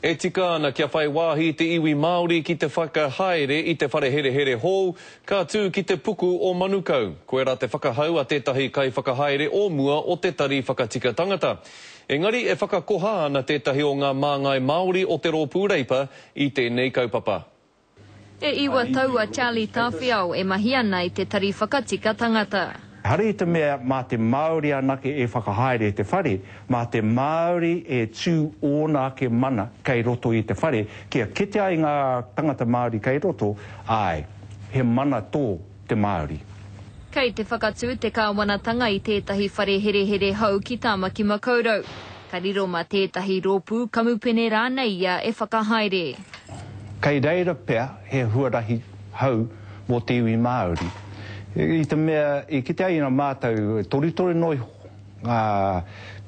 E tika ana kia whai wāhi te iwi Māori ki te whakahaere i te whare herehere hou ka tū ki te puku o Manukau. Koirā te whakahau a tētahi kaiwhakahaere o mua o te Tari Whakatika Tangata. Engari e whakakoha ana tētahi o ngā māngai Māori o te Rōpū Reipa i tēnei kaupapa. E iwa tau a Charlie Tawhiao e mahi ana i te Tari Whakatika Tangata. Ehara i te mea mā te Māori anake e whakahaere te whare, mā te Māori e tū ōna ake mana kei roto i te whare, kia kite ai ngā tangata Māori kei roto, āe, he mana tō te Māori. Kei te whakatū te kāwanatanga i tētahi whare herehere hou ki Tāmaki Makaurau. Ka riro mā tētahi rōpū, kamupene rānei ia e whakahaere. Kei reira pea he huarahi hou mō te iwi Māori. I te mea i kite ai i a mātou torutoru noa iho ngā,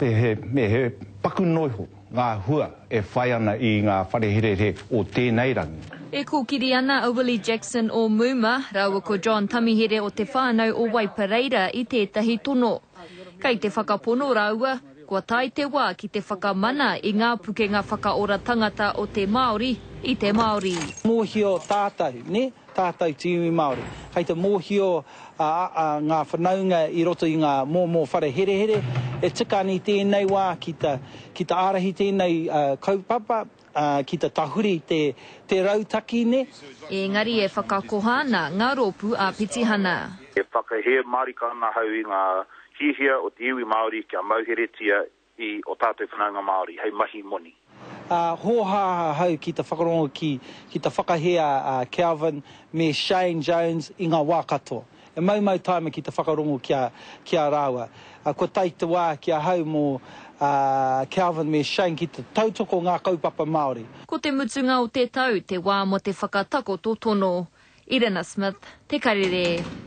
he, he paku noa iho ngā hua e whai ana i ngā whare herehere o tēnei rangi. E kōkiri ana a Willie Jackson o MUMA rāua ko John Tamihere o Te Whānau o Waipareira i tētahi tono. Kei te whakapono rāua, Kua tae te wā ki te whakamana i ngā pukenga whakaora tangata o te Māori i te Māori. Mōhio tātou, nē, tātou te iwi Māori. Kei te mōhio ngā whanaunga i roto i ngā mōmō whare herehere, e tika ana i tēnei wā ki te, ki te ārahi tēnei kaupapa, ki te tahuri te, te rautaki, nē. Engari e whakakoha ana ngā rōpū āpitihana. E whakahē mārika ana ahau i ngā Hiahia o te iwi Māori kia mauheretia i o tātou whanaunga Māori hei mahi moni. Ā, hōhā ahau ki te whakarongo ki, ki te whakahē a Kelvin me Shane Jones i ngā wā katoa. E maumau taima ki te whakarongo ki a, ki a rāua. Ā, kua tae te wā ki ahau mō, ā, Kelvin me Shane ki te tautoko ngā kaupapa Māori. Ko te mutunga o te tau te wā mō te whakatakoto tono. Irina Smith, Te Karere.